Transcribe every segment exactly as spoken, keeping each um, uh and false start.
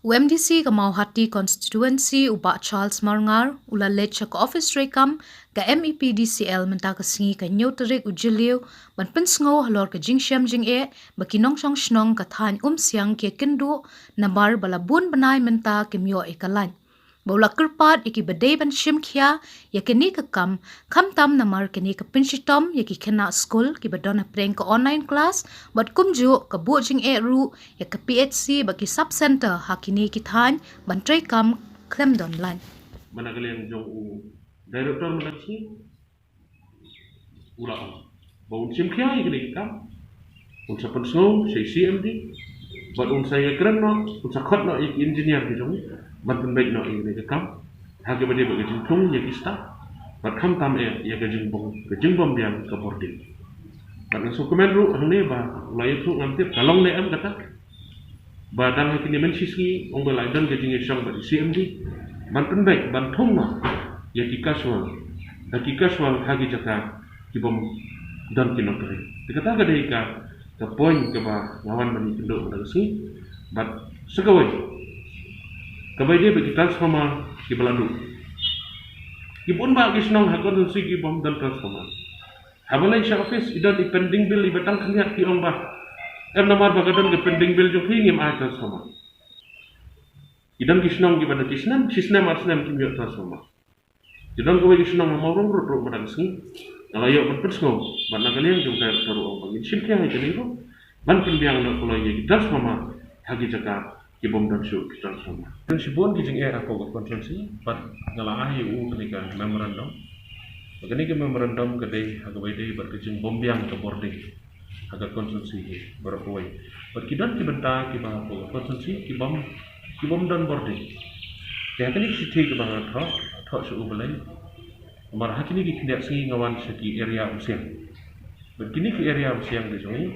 U MDC ka Mawhati Constituency, u Bah Charles Marngar, u la leit sha ka office treikam ka MePDCL mynta ka sngi, ka hynñiew tarik u Jylliew, ban pynsngew halor ka jingshem jingeh ba ki nongshong shnong ka thaiñ Umsiang ki ïakynduh, namar ba la bun bnai mynta kim ïoh ïa ka light. Ba u la kyrpad ïa kiba dei ban shim khia ïa kane ka kam, khamtam namar kane ka pynshitom ïa ki khynnah skul kiba don hapdeng ka online class, bad kumjuh ka buh jingeh ruh ïa ka PHC bad ki sub center ha kine ki thaiñ ban treikam khlem don light. Mynta ka liang jong u Director mynta ka sngi, u la ong ba un shim khia ïa kane ka kam, un sa pynsngew sha i CMD, bad un sa ïakren noh, un sa khot noh ïa ki engineer ki jong ngi ban pynbeit noh ïa kane ka kam ha kaba ïadei bad ka jingthung ïa ki staff, bad khamtam eh ïa ka jingbym, ka jingbym biang ka bording. Bad nga sngewkmen ruh hangne ba u la ïathuh, ngam tip ka long ne em kata, ba dang ha kine mynshi sngi ong ba la don ka jingïashong bad i CMD ban pynbeit, ban thung noh ïa ki casual, ha ki casual ha ki jaka kibym don ki nongtrei. Te kata ka dei ka, ka point kaba nga wan ban ïakynduh mynta ka sngi. Bad sa kawei, kaba ïadei bad ki transformer kiba la duh, ki bun bah ki shnong ha constituency kibym don transformer. Haba leit sha office, i don i pending bill iba tang khyndiat, ki ong ba em, namar ba ka don ka pending bill jong phi ngim ai transformer. I don ki shnong kiba don ki snem, shi snem ar snem kim ïoh transformer. I don kawei ki shnong ha Mawrong Road ruh mynta ka sngi, nga la ïoh ban pynsngew bad na ka liang jong ka ruh ong ba ngin shim khia ïa kane ruh ban pynbiang noh kloi ïa ki transformer ha ki jaka kibym don shuh ki transformer. Don shibun ki jingeh hapoh ka constituency, bad nga la ai ïa u kane ka memorandum. Bad kane ka memorandum ka dei ha kaba ïadei bad ka jingbym biang ka bording ha ka constituency hi baroh kawei. Bad ki don ki bynta kiba hapoh ka constituency kibym, kibym don bording. Te ha kane ka shithi kaba nga thoh, thoh sha u balei, namar ha kine ki khyndiat sngi nga wan sha ki area Umsiang. Bad kine ki area Umsiang ki jong ngi,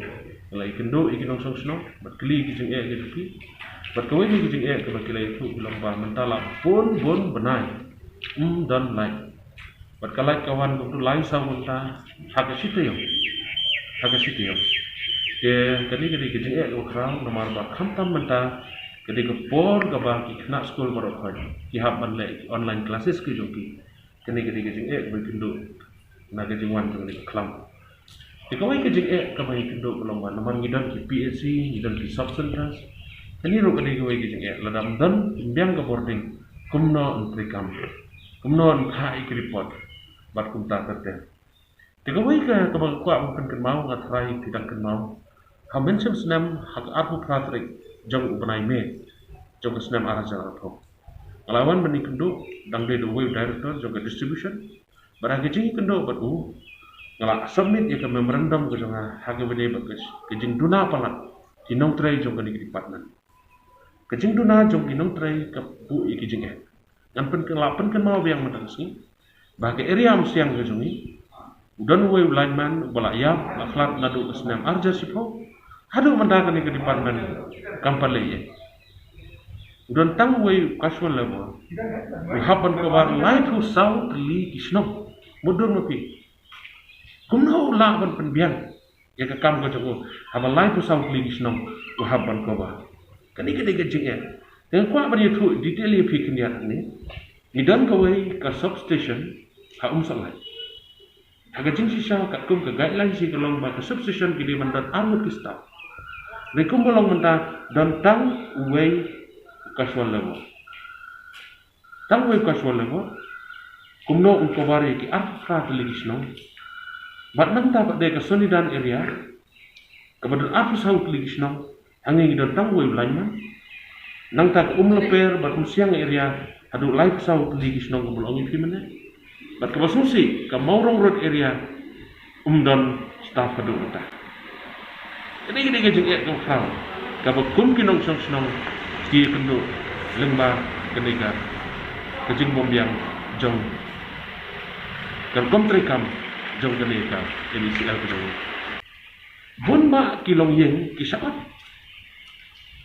nga la ïakynduh ïa ki nongshong shnong bad kylli ki jingeh ki jong ki. Bad kawei na ki jingeh kaba ki la ïathuh ki long ba mynta la bun bun bnai ym don light. Bad ka light ka wan kumto lai saw ngunta ha ka shi taïew, ha ka shi taïew. Te kane ka dei ka jingeh kaba khraw, namar ba khamtam mynta ka dei ka por kaba ki khynnah skul baroh khoit ki hap ban leh online classes ki jong ki. Kane ka dei ka jingeh kaba ïakynduh na ka jingwan jong kane ka khlam. Te kawei ka jingeh kaba ïakynduh ka long ba namar ngi don ki PHC, ngi don ki sub centers. Kane ruh ka dei kawei ka jingeh, lada ym don, ym biang ka bording, kumno yn treikam, kumno yn phah ïa ki report, bad kumta ter ter. Te kawei ka, kaba nga kwah ban pynkynmaw, nga tharai phi dang kynmaw, ha mynshem snem ha ka arphew phra tarik jong u bnai May jong ka snem ar hajar arphew, nga la wan ban ïakynduh, dang dei da uwei u director jong ka distribution. Bad ha ka jingïakynduh bad u, nga la submit ïa ka memorandum ka jong nga ha kaba ïadei bad ka, ka jingduna palat ki nongtrei jong kane ka department. Ka jingduna jong ki nongtrei ka buh ïa ki jingeh. Ngan pyn, la pynkynmaw biang mynta ka sngi ba ha ka area Umsiang ka jong ngi, u don uwei u lineman uba la ïap, la khlad naduh ka snem ar hajar shiphew. Haduh mynta kane ka department kam pat leh ei ei. U don tang uwei u casual labour, u hap ban cover laiphew saw tylli ki shnong. Mutdur ma phi, kumno u lah ban pynbiang ïa ka kam ka jong u haba laiphew saw tylli ki shnong u hap ban cover? Kane ka dei ka jingeh. Te nga kwah ban ïathuh detail ïa phi khyndiat hangne. Ngi don kawei ka substation ha Umsohlait. Ha ka jingshisha katkum ka guideline shi ka long ba ka substation ki dei ban don ar ngut ki staff. Hynrei kumba long mynta don tang uwei u casual labour. Tang uwei u casual labour, kumno un cover ïa ki arphew phra tylli ki shnong? Bad nangta pat dei ka Sonidan area kaba don arphew saw tylli ki shnong, hangne ngi don tang uwei u lineman. Nangta ka Umlaper bad Umsiang area haduh laiphew saw tylli ki shnong kaba la ong ïa phi mynne. Bad kaba sngewsih ka Mawrong Road area um don staff haduh mynta. Kane, kane ka jingeh kaba khraw kaba kum ki nongshong shnong ki ïakynduh lyngba kane ka, ka jingbymbiang jong ka rukom treikam jong kane ka MeECL ka jong ngi. Bun bah ki longïing ki shah ot.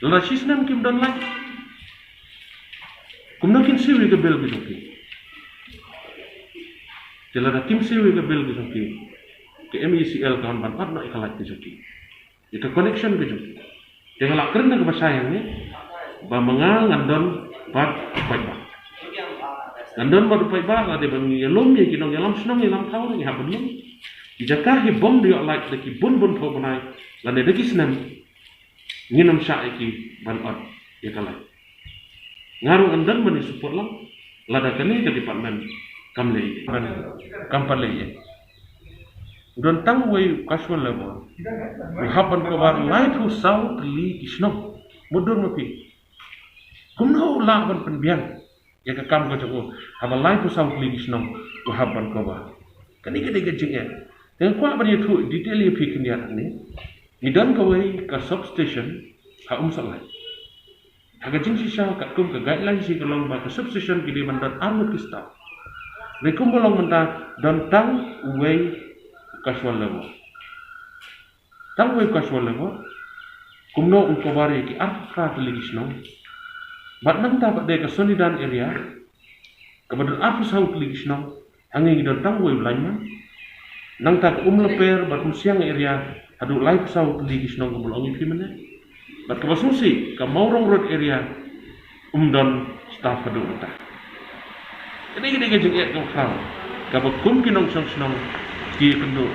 Lada shisnem kim don light, kumno kin siew ïa ka bill ka jong ki? Te lada kim siew ïa ka bill ka jong ki, ka MeECL kan wan ban ot noh ïa ka light ka jong ki, ïa ka connection ka jong ki. Te nga la kren da kaba shai hangne, Ba ma nga ngan don bad u paidbah. Ngan don bad u paidbah, lada ban ïalum ïa ki nongïalam shnong ïalam thaw, ngi hap ban lum. Ki jaka hi bym da ïoh lait da ki bun bun phew bnai lane da ki snem, ngin ym shah ïa ki ban ot ïa ka lait. Nga ruh ngan don ban ïa support lang lada kane ka department kam leh ïa, ban, kam pat leh ïa. U don tang uwei u casual labour. U hap ban cover laiphew saw tylli ki shnong. Mutdur ma phi. Kumno u lah ban pynbiang ïa ka kam ka jong u, haba laiphew saw tylli ki shnong u hap ban cover? Kane ka dei ka jingeh. Te nga kwah ban ïathuh detail ïa phi khyndiat hangne. Ngi don kawei ka substation ha Umsohlait. Ha ka jingshisha katkum ka guideline shi ka long ba ka substation ki dei ban don arngut ki staff. Hynrei kumba long mynta don tang uwei u casual labour. Tang uwei u casual labour. Kumno un cover ïa ki arphew phra tylli ki shnong? Bad nangta pat dei ka Sonidan area kaba don arphew saw tylli ki shnong, hangne ngi don tang uwei u lineman. Nangta ka Umlaper bad Umsiang area haduh laiphew saw tylli ki shnong, kumba la ong ïa phi mynne. Bad kaba sngewsih ka Mawrong Road area um don staff haduh mynta. Kane ka dei ka jingeh kaba khraw kaba kum ki nongshong shnong ki ïakynduh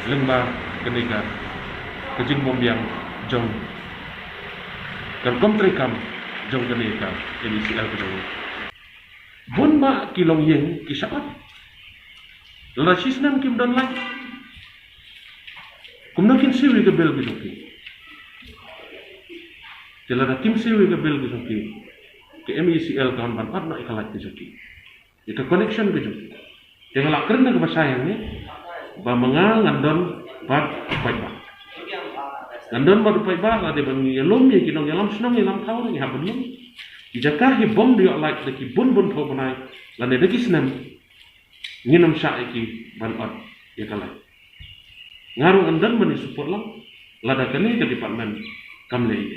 lyngba kane ka, ka jingbymbiang jong ka rukom treikam jong kane ka M E C L ka jong ngi. Bun bah ki longïing ki shah ot. Lada shi snem kim don lait, kumno kin siew ïa ka bill ka jong ki? Te lada kim siew ïa ka bill ka jong ki, ka M E C L kan ban ot noh ïa ka lait ka jong ki, ïa ka connection ka jong ki. Te nga la kren da kaba shai hangne ba ma nga ngan don bad u paidbah. Ngan don bad u paidbah, lada ban ïalum ïa ki nongïalam shnong ïalam thaw, ngi hap ban lum. Ki jaka hi bym da ïoh lait da ki bun bun phew bnai lane da ki snem, ngin ym shah ïa ki ban ot ïa ka lait. Nga ruh ngan don ban ïa support lang lada kane ka department kam leh ïa ki.